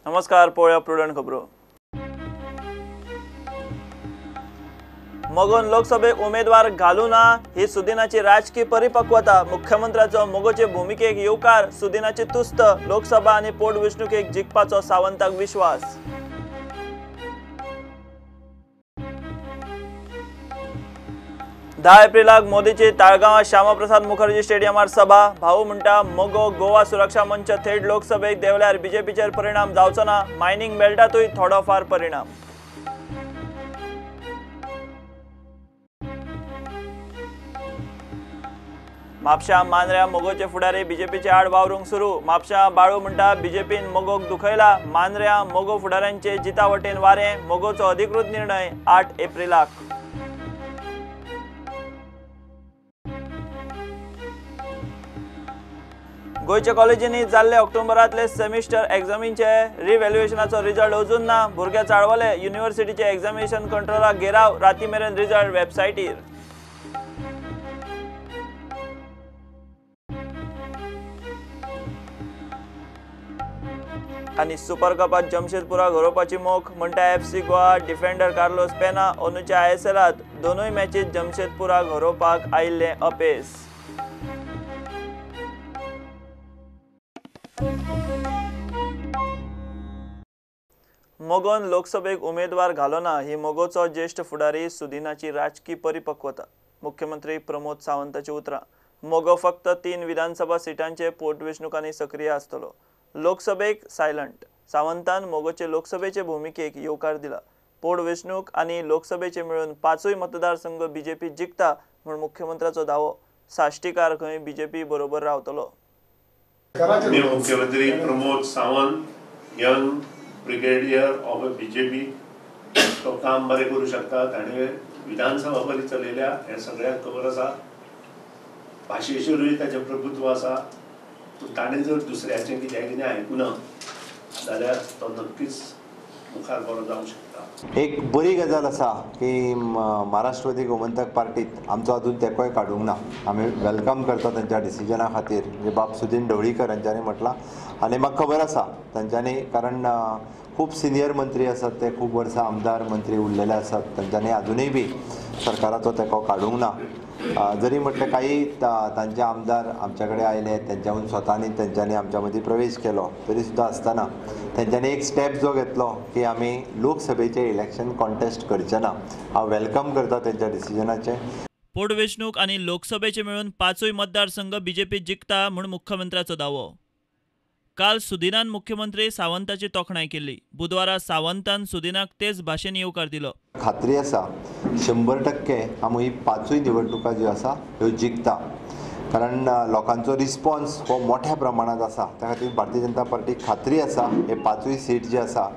नमस्कार, पळोवया प्रुडंट खबरो। मगोन लोकसभेक उमेदवार घालू ना ही सुदिनाची राजकीय परिपक्वता। मुख्यमंत्र्याचो मगोचे भूमिकेक येवकार, सुदिनाची तुस्त। लोकसभा आनी पोटवेंचणुकेक जिखपाचो सावंताक विश्वास। धा एप्रिलाक मोदीची ताळगांवां श्यामाप्रसाद मुखर्जी स्टेडियमार सभा। भाऊ म्हणटा मगो गोवा सुरक्षा मंच थेट लोकसभेक देंवल्यार बीजेपीचेर परिणाम जावचो ना, मायनिंग बेल्टातूय थोडोफार परिणाम। म्हापशा मांद्र्या मगोचे फुडारी बीजेपीचे आड वावरूंक सुरू। म्हापशा बाळू म्हणटा बीजेपीन मगोक दुखयला। मांद्र्या मगो फुडाऱ्यांचे जिता वटेन वारें। मगोचो अधिकृत निर्णय 8 एप्रिलाक। गोंयच्या कॉलेजींनी जाल्ले ऑक्टोबरांतले सेमिस्टर एग्जामींचे रिव्हॅल्युएशनाचो रिजल्ट अजून ना। भुरगे चाळवले। युनिव्हर्सिटीचे एग्जामिनेशन कंट्रोलाक घेराव। राती मेरेन रिजल्ट वेबसायटीर। आनी सुपर कपात जमशेदपुराक हरोवपाची मोख म्हणटा FC Goa defender Carlos Pena. अंदूच्या ISLांत दोनूय मॅचीत जमशेदपुराक हरोवपाक आयिल्लें अपेस। मगोन लोकसभेक उमेदवार घालो ना ही मगोचो ज्येष्ठ फुडारी सुदिनाची राजकी परिपक्वता। मुख्यमंत्री प्रमोद सावंताची उतरां। मगो फक्त 3 विधानसभा सिटांचे पोटवेंचणुकांनी सक्रिय आसतलो, लोकसभेक सायलंट। सावंतान मगोचे लोकसभेचे भूमिकेक येवकार दिला। पोटवेंचणूक आनी लोकसभेचे मेळून 5 मतदारसंघ बीजेपी जिखता म्हूण मुख्यमंत्र्याचो दावो। साश्टीकार खंय बीजेपी बरोबर रावतलो। मुख्यमंत्री Pramod Sawant young brigadier of BJP तो काम बरें करूं शकता। ताणें विधानसभा बरी चलयल्या हें सगळ्यांक खबर आसा। भाशेचेरूय ताचें प्रभुत्व आसा। ताणें जर दुसऱ्याचें कित्याक कितें आयकुना जाल्यार तो नक्कीच मुखार बरो जावंक शकता। एक बरी गजाल आसा की महाराष्ट्रवादी गोमंतक पार्टीत आमचो अजून तेंकोय काडूंक ना। आमी welcome करता तांच्या डिसिजना खातीर जे बाब सुदीन ढवळीकर हांच्यांनी म्हटलां आनी म्हाका खबर आसा तांच्यांनी, कारण खूब सिनियर मंत्री आसात, ते खूब वर्सां आमदार मंत्री उरलेले आसात, तांच्यांनी अजुनूय बी सरकाराचो तेंको काडूंक ना। जरी म्हटलें काही तांचे आमदार आमच्या कडेन आयले, तेंच्याहून स्वतानी तेंच्यांनी आमच्या मदीं प्रवेश केलो, तरी सुद्दां आसतना तेंच्यांनी एक स्टेप जो घेतलो की आमी लोकसभेचें इलेक्शन कॉन्टेस्ट करचे ना। हांव welcome करता तेंच्या डिसिजनाचें। पोटवेंचणूक आनी लोकसभेचे मेळून 5 मतदारसंघ बीजेपी जिखता म्हूण मुख्यमंत्र्याचो दावो। काल सुदिनान मुख्यमंत्री सावंताची तोखणाय केल्ली। बुधवारा सावंतान सुदिनाक तेच भाशेन येवकार दिलो। खात्री आसा 100% आमी ही 5 निवडणुका ज्यो आसा ह्यो जिखता, कारण लोकांचो रिस्पॉन्स हो मोठ्या प्रमाणांत आसा। त्या खातीर भारतीय जनता पार्टी खात्री आसा हे 5 सीट जे आसा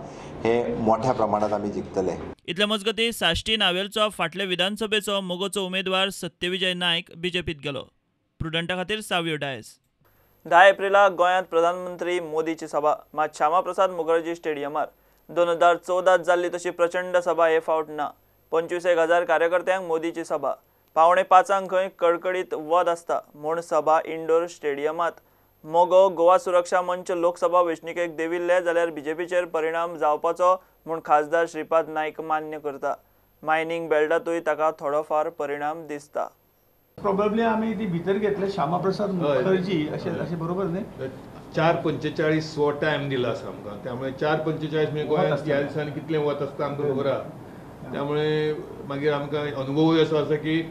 हे मोठ्या प्रमाणांत आमी जिखतले। इतले मजगतीं साश्टी नावेलचो फाटले विधानसभेचो मगोचो उमेदवार सत्यविजय नायक बीजेपीत गेलो। प्रुडंटा खातीर सावियो डायस। 10 एप्रिलाक गोंयांत प्रधानमंत्री मोदीची सभा मात श्यामाप्रसाद मुखर्जी स्टेडियमार। 2014 जाल्ली तशी प्रचंड सभा हे फावट ना। 25,000 कार्यकर्त्यांक मोदीची सभा। 4:45 खंय कडकडीत वत आसता म्हूण सभा इंडोर स्टेडियमांत। मगो गोवा सुरक्षा मंच लोकसभा वेंचणुकेक देविल्ले जाल्यार बीजेपीचेर परिणाम जावपाचो म्हूण खासदार श्रीपाद नायक मान्य करता। मायनिंग बेल्टातूय ताका थोडोफार परिणाम दिसता। प्रोबेबली आमी ती भितर घेतले श्यामाप्रसाद मुखर्जी अशें अशें बरोबर न्ही। 4:45 हो टायम दिला आसा आमकां, त्यामुळे 4:45 म्हणजे गोंयांत ह्या दिसांनी कितलें वत आसता आमकां खबर आहा। त्यामुळे मागीर आमकां अनुभवूय असो आसा की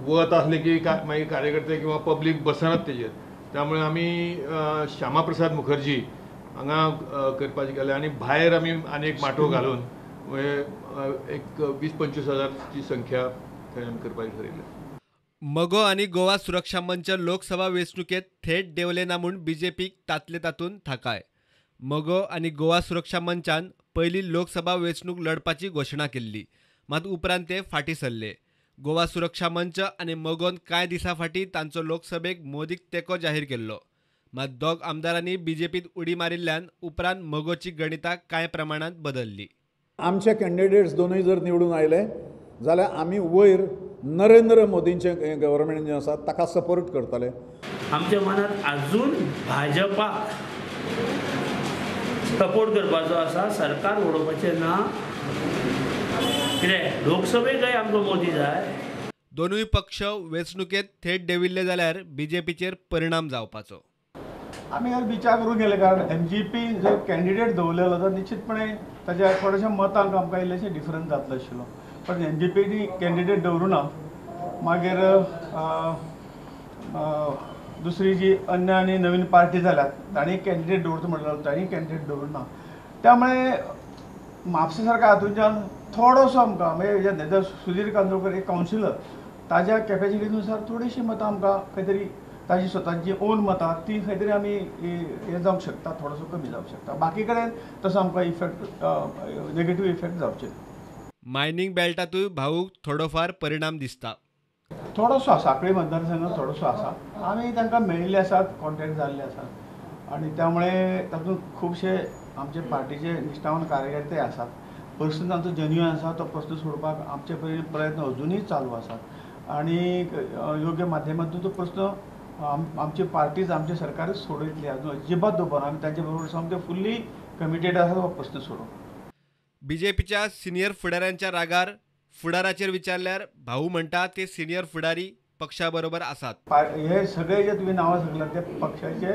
वत आसलें की मागीर कार्यकर्ते किंवा पब्लीक बसनात तेजेर। त्यामुळे आमी श्यामाप्रसाद मुखर्जी हांगा करपाचें केलें आनी भायर आमी आनी एक माटोव घालून एक 20-25 हजारची संख्या थंय आमी करपाचें ठरयलें। मगो आनी गोवा सुरक्षा मंच लोकसभा वेंचणुकेत थेट देंवले ना म्हूण बीजेपीक तातले तातूंत थाकाय। मगो आनी गोवा सुरक्षा मंचान पयली लोकसभा वेंचणूक लढपाची घोशणा केल्ली, मात उपरांत ते फाटीं सरले। गोवा सुरक्षा मंच आनी मगोन कांय दिसां फाटीं तांचो लोकसभेक मोदीक तेंको जाहीर केल्लो, मात दोग आमदारांनी बीजेपीत उडी मारिल्ल्यान उपरांत मगोची गणितां कांय प्रमाणांत बदल्ली। आमचे कॅन्डिडेट्स दोनूय जर निवडून आयले जाल्यार आमी वयर नरेंद्र मोदींचें गव्हर्मेंट जें आसा ताका सपोर्ट करतले। आमच्या मनात अजून भाजपा सपोर्ट करपाचो आसा, सरकार उडोवपाचें ना. कितें लोकसभेकय आमकां मोदी जाय. दोनूय पक्ष वेंचणुकेत थेट देंविल्ले जाल्यार बीजेपीचेर परिणाम जावपाचो. आमी विचार करून गेले, कारण एमजीपी जर कॅन्डिडेट दवरलेलो तर निश्चितपणे ताच्या थोड्याशा मतांक आमकां इल्लेशें डिफरन्स जातलो आशिल्लो. पण एमजीपीनी कॅन्डिडेट दवरूना, मागीर दुसरी जी अन्य आनी नवीन पार्टी जाल्यात तांणी कॅन्डिडेट दवरता म्हणलेलो, तांणी कॅन्डिडेट दवरूना. त्यामुळे म्हापसा सारक्या हातूंतल्यान थोडोसो आमकां म्हणजे सुधीर कांदोळकर एक कावन्सिलर, ताज्या कॅपेसिटीनुसार थोडीशीं मतां आमकां खंय तरी ताजी स्वताची ओन मतां ती खंय तरी आमी हें जावंक शकता, थोडोसो कमी जावंक शकता. बाकी कडेन तसो आमकां इफेक्ट, नेगेटीव इफेक्ट जावचे. मायनिंग बेल्टातूय भाऊक थोडोफार परिणाम दिसता. थोडोसो आसा, सांखळी मतदारसंघात थोडोसो आसा. आमी तांकां मेळिल्ले आसात, कॉन्टेक्ट जाल्ले आसात आनी त्यामुळे तातूंत खुबशे आमचे पार्टीचे निश्ठावान कार्यकर्ते आसात. प्रस्न तांचो जेन्युइन आसा, तो प्रस्न सोडपाक आमचे प्रयत्न अजुनूय चालू आसात आनी योग्य माध्यमांतून तो प्रस्न आमची पार्टीच, आमचे सरकारच सोडयतली. अजून अजिबात दवरना, आमी तांचे बरोबर सामके फुल्ली कमिटेड आसा हो प्रस्न सोडोवंक. बीजेपीच्या सिनियर फुडाऱ्यांच्या रागार फुडाराचेर विचारल्यार भाऊ म्हणटा ते सिनियर फुडारी पक्षा बरोबर आसात. हे सगळे जे तुमी नांवां सांगला ते पक्षाचे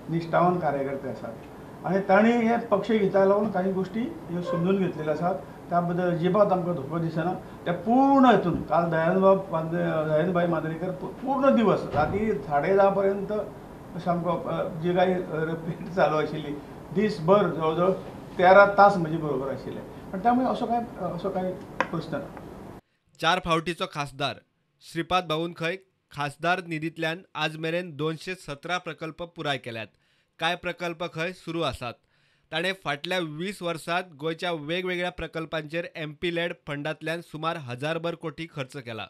निश्ठावान कार्यकर्ते आसात आनी तांणी हे पक्ष हिता लागून काही गोष्टी ह्यो समजून घेतलेल्यो आसात. त्या बद्दल अजिबात आमकां धोको दिसना. त्या पूर्ण हितून काल दयानंदबाब मांद्रेकर पूर्ण दिवस राती 10:30 पर्यंत सामको जी काय रपेट चालू आशिल्ली, दीसभर जवळ जवळ 13 तास म्हजे बरोबर आशिल्ले. पण त्यामुळे असो काय प्रश्न ना. 4 फावटीचो खासदार श्रीपाद भाऊन खंय खासदार निधींतल्यान आज मेरेन 217 प्रकल्प पुराय केल्यात. कांय प्रकल्प खंय सुरू आसात. ताणें फाटल्या 20 वर्सांत गोंयच्या वेगवेगळ्या प्रकल्पांचेर एमपी लॅड फंडांतल्यान सुमार 1000 कोटी खर्च केला.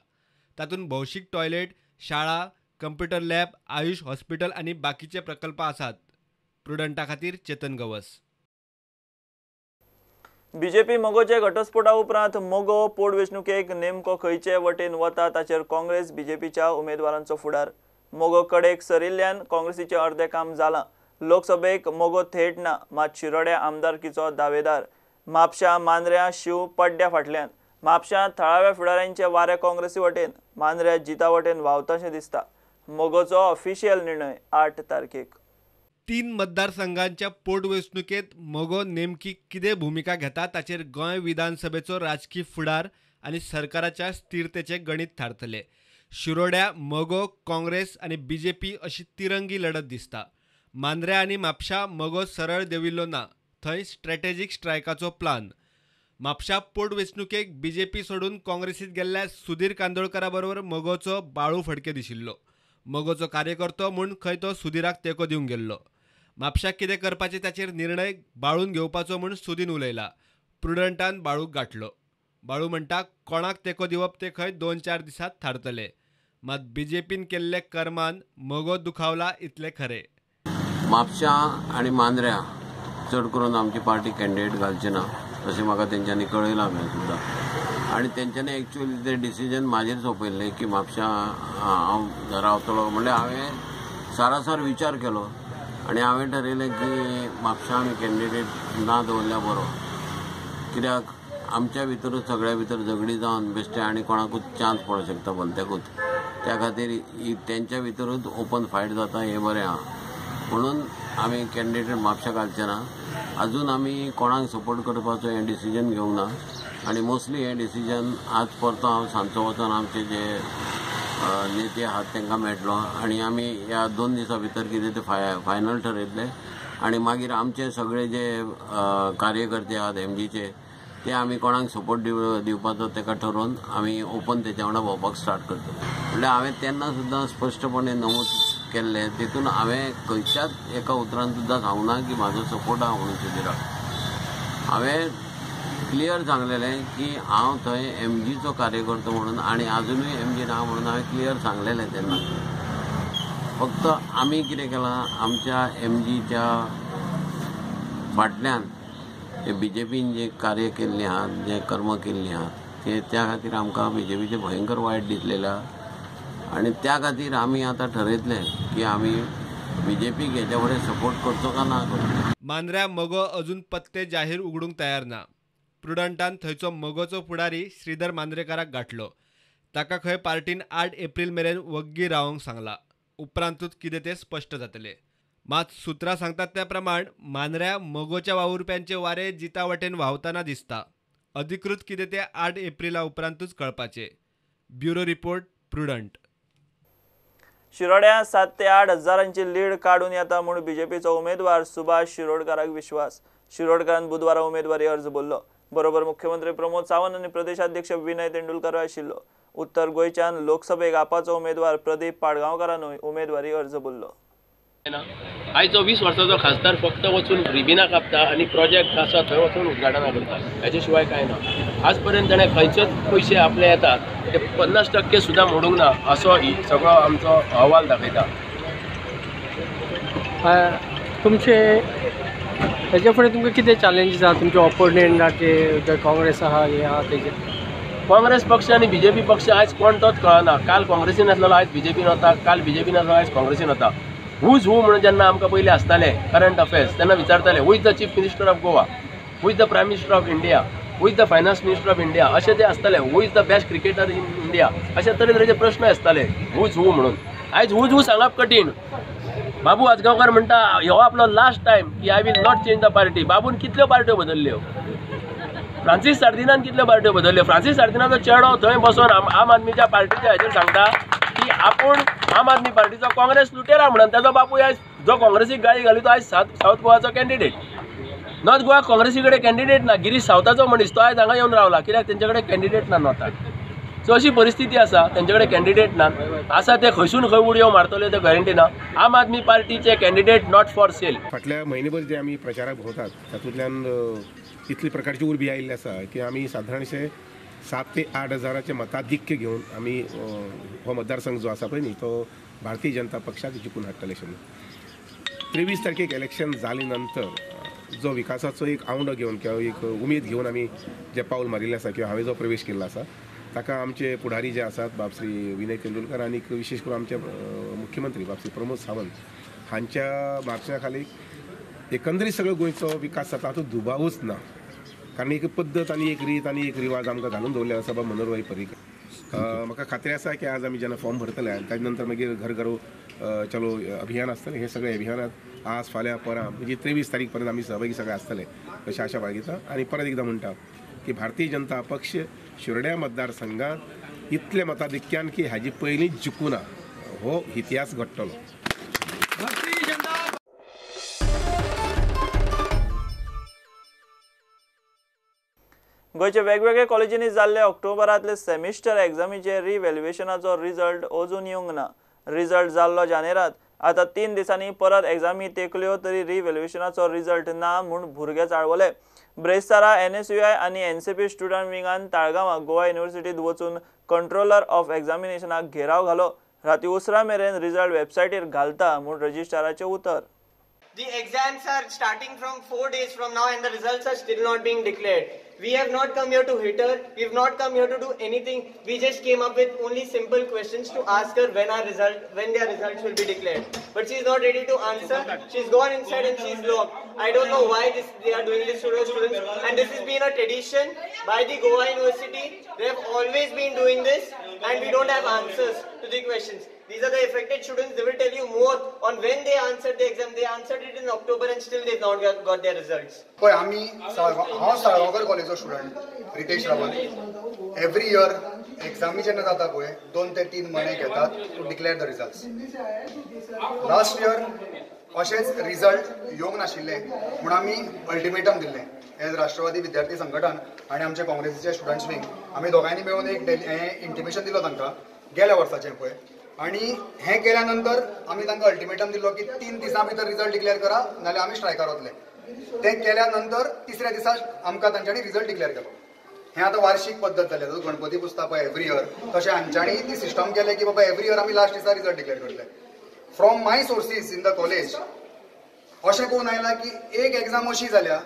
तातूंत भौशीक टॉयलेट, शाळा, कम्प्युटर लॅब, आयुष हॉस्पिटल आनी बाकीचे प्रकल्प आसात. प्रुडंटा खातीर चेतन गवस. बीजेपी मगोचे घटस्फोटा उपरांत मगो पोटवेंचणुकेक नेमको खंयचे वटेन वता ताचेर काँग्रेस बीजेपीच्या उमेदवारांचो फुडार. मगो कडेक सरिल्ल्यान काँग्रेसीचें अर्दें काम जालां. लोकसभेक मगो थेट ना, मात शिरोड्या आमदारकीचो दावेदार. म्हापशां, मांद्र्यां शिव पड्ड्या फाटल्यान. म्हापशां थळाव्या फुडाऱ्यांचे वारें काँग्रेसी वटेन, मांद्र्या जिता वटेन व्हांवताशें दिसता. मगोचो ऑफिशियल निर्णय 8 तारखेक. 3 मतदारसंघांच्या पोटवेंचणुकेत मगो नेमकी कितें भुमिका घेता ताचेर गोंय विधानसभेचो राजकी फुडार आनी सरकाराच्या स्थिरतेचें गणीत थारतलें. शिरोड्या मगो, काँग्रेस आनी बीजेपी अशी तिरंगी लढत दिसता. मांद्र्या आनी म्हापशा मगो सरळ देंविल्लो ना, थंय स्ट्रॅटेजीक स्ट्रायकाचो प्लान. म्हापशा पोटवेंचणुकेक बीजेपी सोडून काँग्रेसीत गेल्ल्या सुधीर कांदोळकरा बरोबर मगोचो बाळू फडके दिशिल्लो. मगोचो कार्यकर्तो म्हूण खंय तो सुधीराक तेंको दिवंक गेल्लो. म्हापशाक कितें करपाचें ताचेर निर्णय बाळून घेवपाचो म्हूण सुदीन उलयला. प्रुडंटान बाळूक गांठलो. बाळू म्हणटा कोणाक तेंको दिवप तें खंय 2-4 दिसांत थारतलें. मात बीजेपीन केल्ले कर्मान मगो दुखावला इतलें खरें. म्हापशा आनी मांद्र्या चड करून आमची पार्टी कॅन्डिडेट घालची ना अशें म्हाका तेंच्यांनी कळयलां सुद्दां. आनी तेंच्यांनी एक्चुअली तें डिसिजन म्हाजेर सोंपयल्लें की म्हापशा हांव रावतलो. म्हणल्यार हांवें सारासार विचार केलो आनी हांवें ठरयलें की म्हापशा आमी कॅन्डिडेट ना दवरल्यार बरो, कित्याक आमच्या भितरूच सगळ्या भितर झगडी जावन बेश्टें आनी कोणाकूच चान्स पडोवंक शकता भलत्याकूच. त्या खातीर तेंच्या भितरूच ओपन फायट जाता हें बरें आहा म्हणून आमी कॅन्डिडेट म्हापशा घालचे ना. अजून आमी कोणाक सपोर्ट करपाचो हें डिसिजन घेवंक ना आनी मोस्टली हें डिसिजन आज परतो हांव सांजचो वचोन आमचे जे नेते आहात तांकां मेळटलो आनी आमी ह्या 2 दिसां भितर कितें तें फायनल ठरयतले आनी मागीर आमचे सगळे जे कार्यकर्ते आहात एमजीचे ते आमी कोणाक सपोर्ट दिवपाचो ताका ठरोवन आमी ओपन तेच्या वांगडा भोंवपाक स्टार्ट करतले. म्हणल्यार हांवें तेन्ना सुद्दां स्पश्टपणे नमूद केल्लें, तितून हांवें खंयच्याच एका उतरान सुद्दां सांगना की म्हाजो सपोर्ट आहा म्हणून सुधीराक. हांवें क्लियर सांगलेलें की हांव थंय एमजीचो कार्यकर्तो म्हणून आनी आजुनूय एमजीन आहा म्हणून हांवें क्लियर सांगलेलें तेन्ना. फक्त आमी कितें केलां, आमच्या एमजीच्या फाटल्यान हे बीजेपीन जे कार्य केल्लें आहा, जे कर्म केल्लीं आहा ते त्या खातीर आमकां बीजेपीचें भयंकर वायट दिसलेलें आहा आनी त्या खातीर आमी आतां ठरयतले की आमी बीजेपीक हेच्या फुडें सपोर्ट करचो काय ना करचो. मांद्र्या मगो अजून पत्ते जाहीर उगडूंक तयार ना. प्रुडंटान थंयचो मगोचो फुडारी श्रीधर मांद्रेकाराक गाठलो. ताका खंय पार्टीन 8 एप्रिल मेरेन वग्गी रावंक सांगला. उपरांतूच कितें तें स्पश्ट जातलें. मात सुत्रां सांगतात त्या प्रमाण मांद्र्या मगोच्या वावुरप्यांचे वारे जिता वटेन व्हांवतना दिसता. अधिकृत कितें तें 8 एप्रिला उपरांतूच कळपाचें. Bureau report, Prudent. शिरोड्या 7 ते 8 हजारांची लीड काडून येता म्हूण बीजेपीचो उमेदवार सुभाष शिरोडकाराक विश्वास. शिरोडकारान बुधवारा उमेदवारी अर्ज भरलो. बरोबर मुख्यमंत्री प्रमोद सावंत आनी प्रदेशाध्यक्ष विनय तेंडुलकर आशिल्लो. उत्तर गोंयच्यान लोकसभेक आपाचो उमेदवार प्रदीप पाडगांवकारानूय उमेदवारी अर्ज भरलो. आयचो 20 वर्साचो खासदार फक्त वचून रिबिना कापता आनी प्रोजेक्ट आसा थंय वचून उद्घाटनां करता, हेजे शिवाय कांय ना. आज पर्यंत ताणें खंयचेच पयशे आपले येतात ते 50% सुद्दां मोडूंक ना असो सगळो आमचो अहवाल दाखयता. तुमचे हेजे फुडें तुमकां कितें चॅलेंजीस आहा? तुमचे ऑपोनंटाचे काँग्रेस आहा, हे आहा तेजे? काँग्रेस पक्ष आनी बीजेपी पक्ष आयज कोण तोच कळना. काल काँग्रेसीन आसलेलो आयज बीजेपीन वता, काल बीजेपीन आसलो आयज काँग्रेसीन वता. हुज हू म्हणून जेन्ना आमकां पयलीं आसतालें करंट अफेर्स तेन्ना विचारताले who is the chief minister of Goa, who is the prime minister of India, who is the finance minister of India, अशें ते आसताले. Who is the best cricketer in India, अशे तरेतरेचे प्रश्न आसताले हुज हू म्हणून. आयज हुज हू सांगप कठीण. बाबू आजगांवकार म्हणटा हो आपलो लास्ट टायम की I will not change the party. बाबून कितल्यो पार्ट्यो बदल्ल्यो, फ्रांसीस सार्दिनान कितल्यो पार्ट्यो बदल्ल्यो. फ्रांसीस सार्दिनाचो चेडो थंय बसोन आम आदमीच्या पार्टीच्या हेजेर सांगता की आपूण आम आदमी पार्टीचो काँग्रेस लुटेरा म्हणून. ताजो बापूय आयज जो काँग्रेसीक गाळी घाली तो आयज सावथ गोवाचो कॅन्डिडेट. नॉर्थ गोवा काँग्रेसी कडेन कॅन्डिडेट ना. गिरीश सावथाचो मनीस तो आयज हांगा येवन रावला कित्याक तेंचे कडेन कॅन्डिडेट ना नॉर्थाक. सो अशी परिस्थिती आसा, तेंचे कडेन कॅन्डिडेट ना. आसा ते खंयसून खंय उडयो मारतले ते गॅरंटी ना. आम आदमी पार्टीचे कॅन्डिडेट not for sale. फाटल्या म्हयनेभर जे आमी प्रचाराक भोंवतात तातूंतल्यान इतली प्रकारची उर्बी आयिल्ली आसा की आमी सादारणशे 7 ते 8 हजाराचे मताधिक्य घेवन आमी हो मतदारसंघ जो आसा पळय न्ही तो भारतीय जनता पक्षाक जिखून हाडटले. 23 तारखेक इलेक्शन जाले नंतर जो विकासाचो एक आवंडो घेवन किंवा एक उमेद घेवन आमी जे पावल मारिल्लें आसा किंवा हांवें जो प्रवेश केल्लो आसा ताका आमचे पुढारी जे आसात बाब श्री विनय तेंडुलकर आनी विशेष करून आमचे मुख्यमंत्री बाब श्री प्रमोद सावंत हांच्या मार्गदर्शना खाली एकंदरीत सगळो गोंयचो विकास जाता हातूंत दुबावूच ना. कारण एक पद्दत आनी एक रीत आनी एक रिवाज आमकां घालून दवरले आसा बाब मनोहरभाई पर्रीकर. म्हाका खात्री आसा की आज आमी जेन्ना फॉर्म भरतले आनी ताजे नंतर मागीर घर घर चलो अभियान आसतलें. हे सगळे अभियानात आज फाल्यां परां म्हणजे 23 तारीख पर्यंत आमी सहभागी सगळे आसतले अशें आशा बाळगिता. आनी परत एकदां म्हणटा की भारतीय जनता पक्ष शिरोड्या मतदारसंघात इतले मताधिक्यान की हाजी पयलींच जिखूना हो इतिहास घडटलो. गोंयच्या वेगवेगळ्या कॉलेजींनी जाल्ले ऑक्टोबरांतले सेमिस्टर एग्जामीचे रिव्हॅल्युएशनाचो रिजल्ट अजून येवंक ना. रिजल्ट जाल्लो जानेरात, आतां 3 दिसांनी परत एग्जामी तेंकल्यो तरी रिव्हॅल्युएशनाचो रिजल्ट ना म्हूण भुरगे चाळवले. ब्रेस्तारा NSUI आनी NCP student विंगान ताळगांवां गोवा युनिव्हर्सिटींत वचून कंट्रोलर ऑफ एग्जामिनेशनाक घेराव घालो. राती उसरां मेरेन रिजल्ट वेबसायटीर घालता म्हूण रजिस्ट्राराचें उतर. The exams are starting from 4 days from now and the results are still not being declared. We have not come here to hit her, we have not come here to do anything. We just came up with only simple questions to ask her when their results will be declared. But she is not ready to answer. She's gone inside and she's locked. I don't know why they are doing this to the students. And this has been a tradition by the Goa University. They have always been doing this and we don't have answers to the questions. These are the affected students. They will tell you more on when they answered the exam. They answered it in October and still they've not got their results. पळय आमी हांव Salgaonkar कॉलेजचो student Ritesh रावल. Every year एग्जामी जेन्ना जाता पळय 2 ते 3 म्हयने घेतात to declare the results. Last year अशेंच रिजल्ट येवंक नाशिल्ले म्हूण आमी अल्टिमेटम दिल्लें एज राष्ट्रवादी विद्यार्थी संघटन आनी आमचे काँग्रेसीचे स्टुडंट्स विंग आमी दोगांयनी मेळून एक इंटिमेशन दिलो तांकां गेल्या वर्साचें पळय. आनी हें केल्या नंतर आमी तांकां अल्टिमेटम दिलो की 3 दिसां भितर रिजल्ट डिक्लेअर करा नाल्यार आमी स्ट्रायकार वतले. तें केल्या नंतर तिसऱ्या दिसा आमकां तांच्यांनी रिजल्ट डिक्लेअर केलो. हें आतां वार्षीक पद्दत जाली. आतां गणपती पुजता पळय एवरी इयर तशें हांच्यांनी ती सिस्टम केलें की बाबा एवरी इयर आमी लास्ट दिसा रिजल्ट डिक्लेअर करतले. From my sources in the college अशें करून आयलां की एक एग्जाम अशी जाल्या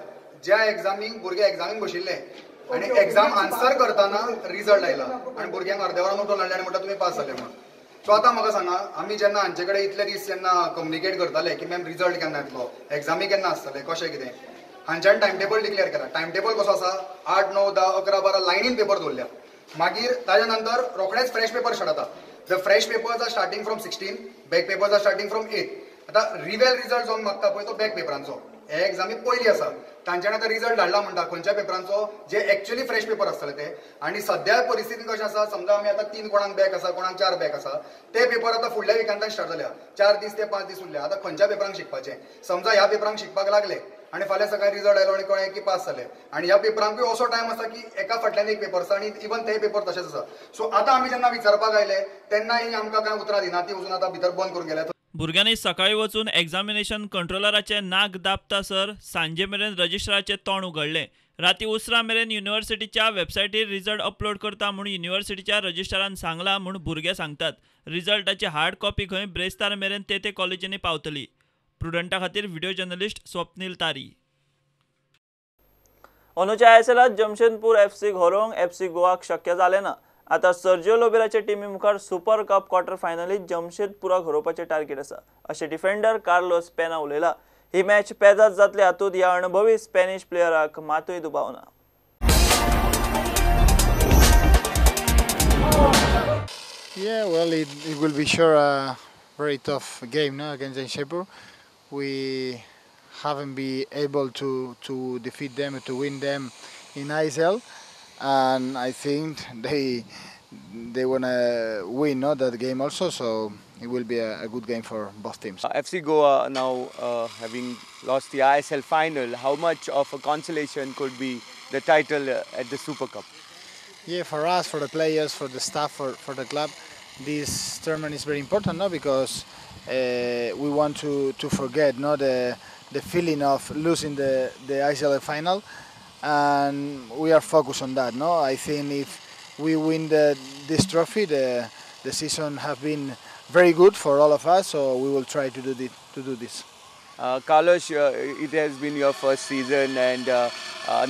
ज्या एग्जामीक भुरगे एग्जामीक बशिल्ले आनी एग्जाम आन्सर करतना रिजल्ट आयला आनी भुरग्यांक अर्द्या वरान उठोवन हाडले आनी म्हणटा तुमी पास जाले म्हणून. सो आतां म्हाका सांगा, आमी जेन्ना हांचे कडेन इतले दीस जेन्ना कम्युनिकेट करताले की मॅम रिजल्ट केन्ना येतलो, एग्जामी केन्ना आसतले, कशें कितें, हांच्यान टायम टेबल डिक्लेअर केला. टायम टेबल कसो आसा, 8, 9, 10, 11, 12 लायनीन पेपर दवरल्या, मागीर ताज्या नंतर रोखडेच फ्रेश पेपर स्टार्ट जाता. The fresh papers are starting from 16, back papers are starting from 8. आतां रिवेल रिजल्ट जो मागता पळय तो बॅक पेपरांचो, हे एग्जामी पयली आसा, तांच्यानी आतां रिजल्ट धाडला म्हणटा खंयच्या पेपरांचो, जे एक्चुअली फ्रेश पेपर आसतले ते. आनी सद्या परिस्थितीन कशें आसा, समजा आमी आतां 3 कोणाक बॅक आसा, कोणाक 4 बॅक आसा, ते पेपर आतां फुडल्या विकांतान स्टार्ट जाल्या, 4 दीस ते 5 दीस उरल्या. आतां खंयच्या पेपरांक शिकपाचें, समजा ह्या पेपरांक शिकपाक लागले आनी फाल्यां सकाळी रिजल्ट आयलो आनी कळ्ळें की पास जाले, आनी ह्या पेपरांकूय असो टायम आसा की एका फाटल्यान एक पेपर आसा आनी इवन ते पेपर तशेंच आसा. सो आतां आमी जेन्ना विचारपाक आयले तेन्नाय आमकां कांय उतरां दिना, ती वचून आतां भितर बंद करून गेल्या. भुरग्यांनी सकाळीं वचून एग्जामिनेशन कंट्रोलराचें नाक दाबता सर सांजे मेरेन रजिस्ट्राराचें तोंड उगडलें. राती उसरां मेरेन युनिव्हर्सिटीच्या वेबसायटीर रिजल्ट अपलोड करता म्हूण युनिव्हर्सिटीच्या रजिस्ट्रारान सांगलां म्हूण भुरगे सांगतात. रिजल्टाची हार्ड कॉपी खंय ब्रेस्तार मेरेन ते ते कॉलेजींनी पावतली. प्रुडंटा खातीर व्हिडिओ जर्नलिस्ट स्वप्नील तारी. अंदूच्या आयएसएलांत जमशेदपूर एफसीक हरोवंक एफसी गोवाक शक्य जालें ना. आतां सर्जिओ लोबेराच्या टिमी मुखार सुपर कप क्वॉर्टर फायनलीत जमशेदपुराक हरोवपाचें टार्गेट आसा, अशें डिफेंडर कार्लोस पेना उलयला. ही मॅच पेजाद जातली हातूंत ह्या अणभवी स्पॅनिश प्लेयराक मातूय दुबाव ना. Yeah, well, it will be sure a very tough game, no, against Jamshedpur. We haven't been able to defeat them, to win them in ISL, and I think they wanna win, no, that game also. So it will be a good game for both teams. FC Goa now having lost the ISL final, how much of a consolation could be the title at the Super Cup? Yeah, for us, for the players, for the staff, for the club, this tournament is very important, no? Because we want to forget, no, the feeling of losing the ISL final, and we are focused on that, no? I think if we win this trophy, the season have been very good for all of us, so we will try to do this. Carlos, it has been your first season, and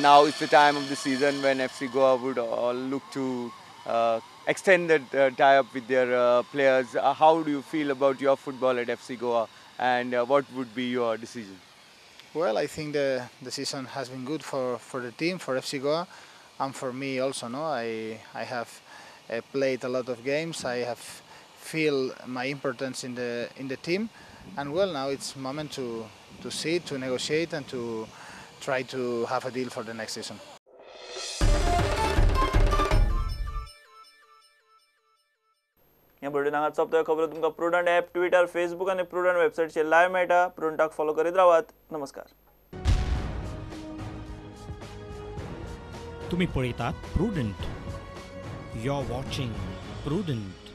now it's the time of the season when FC Goa would all look to extend the tie-up with their players. How do you feel about your football at FC Goa, and what would be your decision? Well, I think the season has been good for the team, for FC Goa, and for me also. No, I have played a lot of games. I have feel my importance in the team, and well, now it's moment to see, to negotiate, and to try to have a deal for the next season. ह्या bulletin हांगाच सोंपता. खबरो तुमकां prudent app, Twitter, Facebook आनी prudent वेबसायटीचेर live मेळटा. प्रुडंटाक follow करीत रावात. नमस्कार. तुमी पळयतात Prudent. You are watching Prudent.